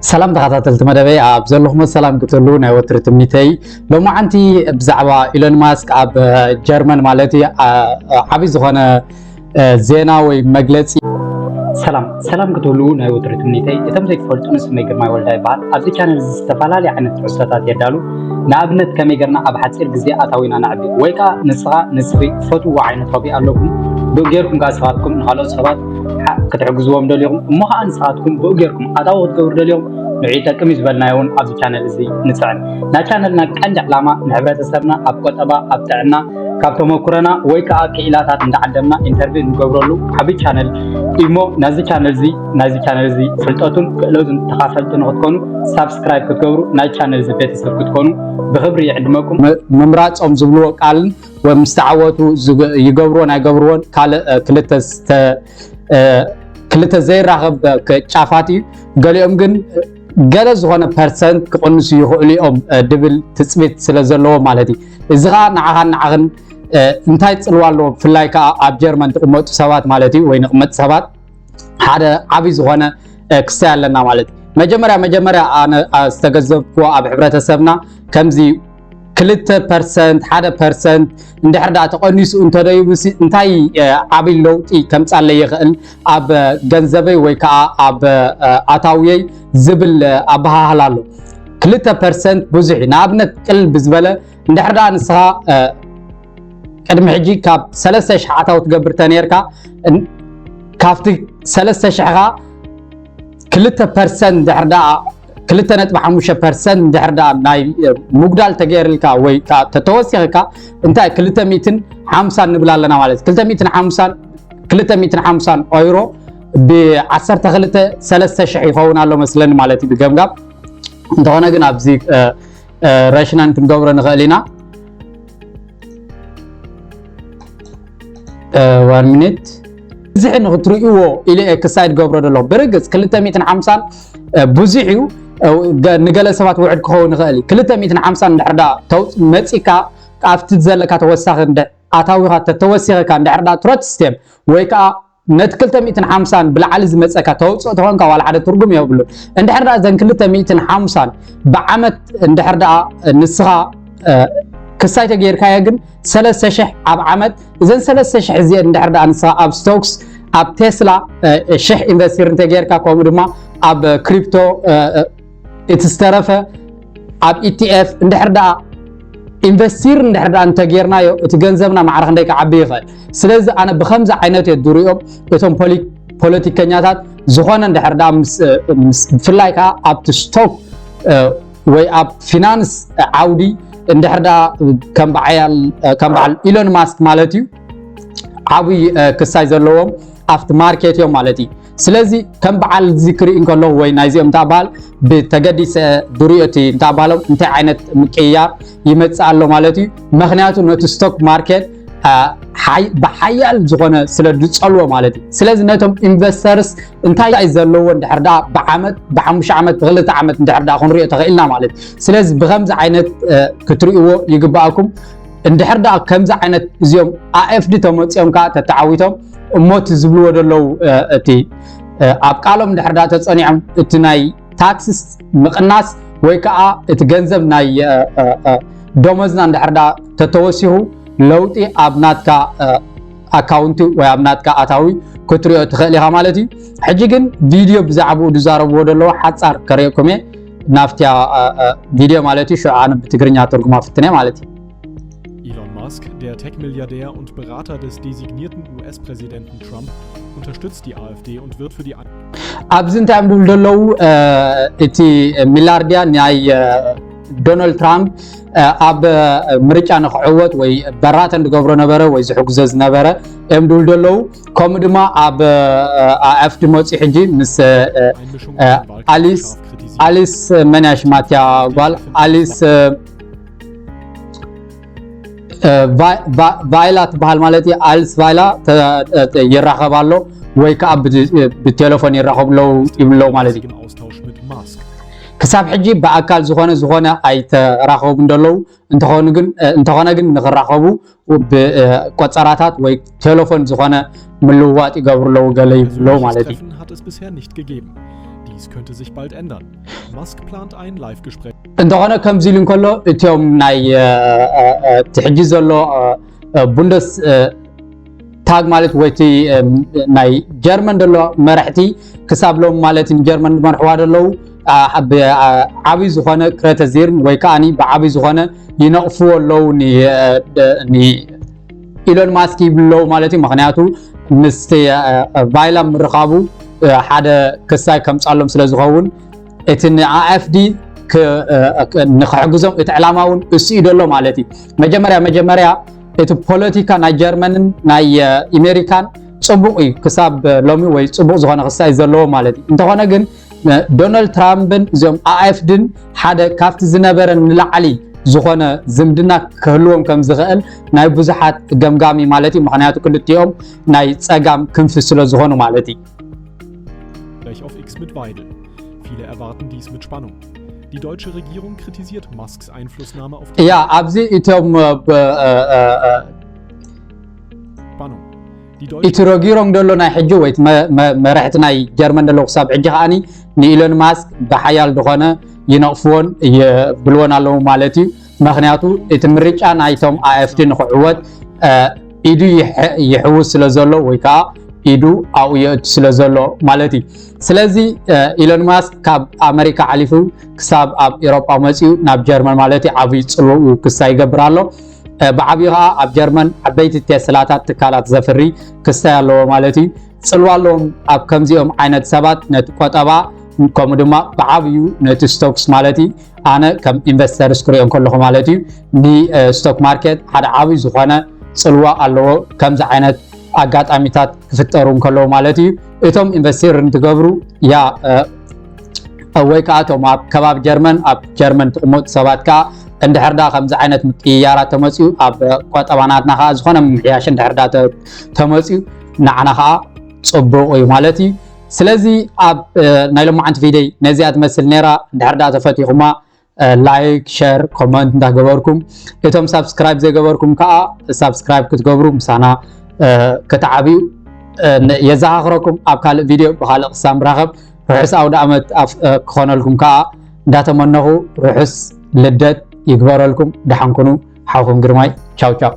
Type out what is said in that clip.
ሰላም ተኸታተልቲ መደበይ፣ ኣብ ዘለኹም ሰላም ክትህሉ ናይ ወትሪ ትምኒተይ። ሎማዓንቲ ብዛዕባ ኢሎን ማስክ ኣብ ጀርመን ማለት እዩ፣ ዓ- ዓብዪ ዝኾነ ዜና ወይ መግለፂ። ሰላም ሰላም ክትህሉ ናይ ወትሪ ትምኒተይ። እቶም ዘይትፈልጡ ንስመይ ግርማይ ወልዳ ይበሃል። ኣብዚ ቻነል እዚ ዝተፈላለዩ ዓይነት ትሕዝቶታት የዳሉ። ንኣብነት ከመይ ጌርና ኣብ ሓፂር ግዜ ኣታዊና ነዕቢ ወይ ከዓ ንስኻ ንስኺ ትፈትዎ ዓይነት ሆቢ ኣለኩም፣ ብኡ ጌርኩም ከዓ ስኻትኩም ንካልኦት ሰባት ክትሕግዝዎም ደሊኹም እሞ ከዓ ንስኻትኩም ብኡ ጌርኩም ኣታዊ ክትገብሩ ደሊኹም ንዑ ይጠቅም እዩ ዝበልናዮ እውን ኣብዚ ቻነል እዚ ንፅዕን። ናይ ቻነልና ቀንዲ ዕላማ ንሕብረተሰብና ኣብ ቆጠባ፣ ኣብ ጥዕና፣ ካብ ተመኩረና ወይ ከዓ ክኢላታት እንዳዓደምና ኢንተርቪው ንገብረሉ ዓብዪ ቻነል እሞ ናዚ ቻነል እዚ ናዚ ቻነል እዚ ፍልጠቱን ክእለቱን ተኻፈልቲ ንክትኮኑ ሳብስክራይብ ክትገብሩ ናይ ቻነል እዚ ቤተሰብ ክትኮኑ ብክብሪ ይዕድመኩም። ምምራፆም ዝብልዎ ቃልን ወይ ምስ ተዓወቱ ዝገ- ይገብርዎን ኣይገብርዎን ካልእ ክልተ ክልተ ዘይራኸብ ጫፋት እዩ። ገሊኦም ግን ገለ ዝኾነ ፐርሰንት ክቕንሱ ይኽእሉ እዮም ድብል ትፅቢት ስለ ዘለዎ ማለት እዩ። እዚ ከዓ ንዓኻን ንዓኽን እንታይ ፅልዋ ኣለዎ? ብፍላይ ከዓ ኣብ ጀርመን ትቕመጡ ሰባት ማለት እዩ ወይ ንቕመጥ ሰባት ሓደ ዓብይ ዝኾነ ክስታይ ኣለና ማለት እዩ። መጀመርያ መጀመርያ ኣነ ዝተገዘብኩዎ ኣብ ሕብረተሰብና ከምዚ ክልተ ፐርሰንት ሓደ ፐርሰንት እንድሕር ደኣ ተቐኒሱ እንተደይቡሲ እንታይ ዓብይ ለውጢ ከምፃለይ ይኽእል ኣብ ገንዘበይ ወይ ከዓ ኣብ ኣታውየይ ዝብል ኣበሃህላ ኣሎ። ክልተ ፐርሰንት ብዙሕ እዩ። ንኣብነት ቅል ብዝበለ እንድሕር ደኣ ንስኻ ቅድሚ ሕጂ ካብ ሰለስተ ሽሕ ኣታዊ ትገብር ተነርካ ካብቲ ሰለስተ ሽሕኻ ክልተ ፐርሰንት እንድሕር ደኣ ክልተ ነጥቢ ሓሙሽተ ፐርሰንት እንድሕር ደኣ ናይ ምጉዳል ተገይርልካ ወይ ከዓ ተተወሲኽካ እንታይ ክልተ ሚእትን ሓምሳን ንብል ኣለና ማለት ክልተ ሚእትን ሓምሳን ክልተ ሚእትን ሓምሳን ኦይሮ ብ ዓሰርተ ክልተ ሰለስተ ሽሕ ይኸውን ኣሎ መስለኒ ማለት እዩ ብገምጋም። እንተኾነ ግን ኣብዚ ረሽናን ክንገብሮ ንኽእል ኢና። ዋን ሚኒት ብዝሒ ንክትርእይዎ ኢለ እየ ክሳይድ ገብሮ ደለኹ። ብርግፅ ክልተ ሚእትን ሓምሳን ብዙሕ እዩ። ንገለ ሰባት ውዕድ ክኸውን ይኽእል እዩ። ክልተ ሚእትን ሓምሳን እንድሕር ደኣ መፂካ ኣብቲ ዘለካ ተወሳኺ ኣታዊኻ ተተወሲኸካ እንድሕር ደኣ ትሮት ስቴም ወይ ከዓ ነቲ ክልተ ሚእትን ሓምሳን ብላዕሊ ዝመፀካ ተውፅኦ ተኾንካ ዋላ ሓደ ትርጉም የብሉን። እንድሕር ደኣ እዘን ክልተ ሚእትን ሓምሳን ብዓመት እንድሕር ደኣ ንስኻ ክሳይ ተገይርካዮ ግን ሰለስተ ሽሕ ኣብ ዓመት እዘን ሰለስተ ሽሕ እዚአን እንድሕር ደኣ ንስኻ ኣብ ስቶክስ ኣብ ቴስላ ሽሕ ኢንቨስቲር እንተገይርካ ከምኡ ድማ ኣብ ክሪፕቶ እቲ ዝተረፈ ኣብ ኢቲኤፍ እንድሕር ደኣ ኢንቨስቲር እንድሕር ደኣ እንተጌርናዮ እቲ ገንዘብና ማዕረ ክንደይ ክዓቢ ይኽእል። ስለዚ ኣነ ብኸምዚ ዓይነት እየ ዝሪኦም እቶም ፖለቲከኛታት ዝኾነ እንድሕር ደኣ ብፍላይ ከዓ ኣብቲ ስቶክ ወይ ኣብ ፊናንስ ዓውዲ እንድሕር ደኣ ከም በዓል ኢሎን ማስክ ማለት እዩ ዓብይ ክሳይ ዘለዎም ኣብቲ ማርኬት እዮም ማለት እዩ። ስለዚ ከም በዓል እዚ ክርኢ እንከለኹ ወይ ናይዚኦም እንታ በሃል ብተገዲሰ ዝሪኦ እቲ እንታ በሃሎም እንታይ ዓይነት ምቅይያር ይመፅእ ኣሎ ማለት እዩ። ምክንያቱ ነቲ ስቶክ ማርኬት ብሓያል ዝኾነ ስለ ዝፀልዎ ማለት እዩ። ስለዚ ነቶም ኢንቨስተርስ እንታይ ዘለዎ እንድሕር ደኣ ብዓመት ብሓሙሽተ ዓመት ብክልተ ዓመት እንድሕር ደኣ ክንሪኦ ተኽኢልና ማለት እዩ። ስለዚ ብከምዚ ዓይነት ክትርእይዎ ይግባኣኩም። እንድሕር ደኣ ከምዚ ዓይነት እዚኦም ኣኤፍዲ ተመፂኦም ከዓ ተተዓዊቶም እሞ እቲ ዝብልዎ ዘለዉ እቲ ኣብ ቃሎም እንድሕር ደኣ ተፀኒዖም እቲ ናይ ታክስስ ምቕናስ ወይ ከዓ እቲ ገንዘብ ናይ ደሞዝና እንድሕር ደኣ ተተወሲኹ ለውጢ ኣብ ናትካ ኣካውንቲ ወይ ኣብ ናትካ ኣታዊ ክትሪኦ ትኽእል ኢኻ ማለት እዩ። ሕጂ ግን ቪድዮ ብዛዕባኡ ዝዛረብዎ ዘለዉ ሓፃር ከርእየኩም እየ ናብትያ ቪድዮ ማለት እዩ። ሽዑ ኣነ ብትግርኛ ትርጉማ ፍትነ ማለት እዩ። Elon Musk, der Tech-Milliardär und Berater des designierten U S-Präsidenten Trump, unterstützt die AfD und wird für die ኣብዚ እንታይ እዮም ዝብሉ ዘለዉ እቲ ሚላርድያ ናይ ዶናልድ ትራምፕ ኣብ ምርጫ ንክዕወት ወይ በራተን ዝገብሮ ነበረ ወይ ዝሕግዞ ዝነበረ እዮም ዝብሉ ዘለዉ። ከምኡ ድማ ኣብ ኣፍዲ መፂኡ ሕጂ ምስ ኣሊስ ኣሊስ መን እያ ሽማ እቲያ ጓል ኣሊስ ቫይላ ትበሃል ማለት እዩ። ኣልስ ቫይላ ይራኸብ ኣሎ ወይ ከዓ ብቴሌፎን ይራኸቡ ኣለዉ ይብሉ ኣለዉ ማለት እዩ። ክሳብ ሕጂ ብኣካል ዝኾነ ዝኾነ ኣይተራኸቡን ዘለዉ እንተኾነ ግን ንክራኸቡ ቆፀራታት ወይ ቴሌፎን ዝኾነ ምልውዋጥ ይገብሩ ኣለዉ ገለ ይብሉ ኣለዉ ማለት እዩ። Das könnte sich bald ändern. Musk plant ein Live-Gespräch. እንተኾነ ከምዚ ኢሉ እንከሎ እቲኦም ናይ ትሕጂ ዘሎ ቡንደስ ታግ ማለት ወይቲ ናይ ጀርመን ዘሎ መራሕቲ ክሳብ ሎም ማለት ንጀርመን ዝመርሕዋ ዘለዉ ዓብይ ዝኾነ ክረተዚርም ወይ ከዓ ብዓብይ ዝኾነ ይነቕፍዎ ኣለዉ ኢሎን ማስክ ይብለዉ ማለት እዩ። ምክንያቱ ምስ ቫይላ ምርኻቡ ሓደ ክሳይ ከምፃሎም ስለ ዝኸውን እቲ ንኣኤፍዲ ንክሕግዞም እቲ ዕላማ እውን እሱ እዩ ደሎ ማለት እዩ። መጀመርያ መጀመርያ እቲ ፖለቲካ ናይ ጀርመንን ናይ ኣሜሪካን ፅቡቕ እዩ ክሳብ ሎሚ ወይ ፅቡቕ ዝኾነ ክሳይ ዘለዎ ማለት እዩ። እንተኾነ ግን ዶናልድ ትራምፕን እዚኦም ኣኤፍድን ሓደ ካብቲ ዝነበረ ንላዕሊ ዝኾነ ዝምድና ክህልዎም ከም ዝኽእል ናይ ብዙሓት ገምጋሚ ማለት እዩ። ምክንያቱ ክልቲኦም ናይ ፀጋም ክንፊ ስለ ዝኾኑ ማለት እዩ። Gleich auf X mit Weidel. Viele erwarten dies mit Spannung. Die deutsche Regierung kritisiert Musks Einflussnahme auf die ያ ኣብዚ እቶም Spannung. Die እቲ ረጊሮም ደሎ ናይ ሕጂ ወይ መራሕቲ ናይ ጀርመን ደሎ ክሳብ ሕጂ ከዓኒ ንኢሎን ማስክ ብሓያል ዝኾነ ይነቕፍዎን ይብልዎን ኣለዉ ማለት እዩ። ምክንያቱ እቲ ምርጫ ናይቶም ኣኤፍዲ ንክዕወት ኢዱ ይሕውስ ስለ ዘሎ ወይ ከዓ ኢዱ ኣብኡ የእቱ ስለ ዘሎ ማለት እዩ። ስለዚ ኢሎን ማስክ ካብ ኣመሪካ ሓሊፉ ክሳብ ኣብ ኤሮጳ መፂኡ ናብ ጀርመን ማለት እዩ ዓብይ ፅልውኡ ክሳ ይገብር ኣሎ። ብዓብዩ ከዓ ኣብ ጀርመን ዓበይቲ ቴስላታት ትካላት ዘፍሪ ክስታይ ኣለዎ ማለት እዩ። ፅልዋ ኣለዎም ኣብ ከምዚኦም ዓይነት ሰባት ነቲ ቆጠባ ከምኡ ድማ ብዓብዩ ነቲ ስቶክስ ማለት እዩ። ኣነ ከም ኢንቨስተርስ ክሪኦ ከለኹ ማለት እዩ ንስቶክ ማርኬት ሓደ ዓብዩ ዝኾነ ፅልዋ ኣለዎ። ከምዚ ዓይነት ኣጋጣሚታት ክፍጠሩ እንከለዉ ማለት እዩ። እቶም ኢንቨስቲር እንትገብሩ ያ ወይ ከዓ እቶም ኣብ ከባቢ ጀርመን ኣብ ጀርመን ትቕመጡ ሰባት ከዓ እንድሕር ዳ ከምዚ ዓይነት ምቅይያራት ተመፅኡ ኣብ ቆጠባናትና ከዓ ዝኾነ ምምሕያሽ እንድሕር ዳ ተመፅኡ ንዓና ከዓ ፅቡቕ እዩ ማለት እዩ። ስለዚ ኣብ ናይ ሎማዓንቲ ቪደይ ነዚኣ ትመስል ነይራ። እንድሕር ዳ ተፈቲኹማ ላይክ ሸር ኮመንት እንዳገበርኩም እቶም ሳብስክራይብ ዘይገበርኩም ከዓ ሳብስክራይብ ክትገብሩ ምሳና ክትዓብዩ የዘኻኽረኩም። ኣብ ካልእ ቪድዮ ብካልእ ክሳብ ንራኸብ ርሑስ ኣውደ ኣመት ክኾነልኩም ከዓ እንዳተመነኹ ርሑስ ልደት ይግበረልኩም። ደሓን ኩኑ። ሓውኩም ግርማይ። ቻው ቻው።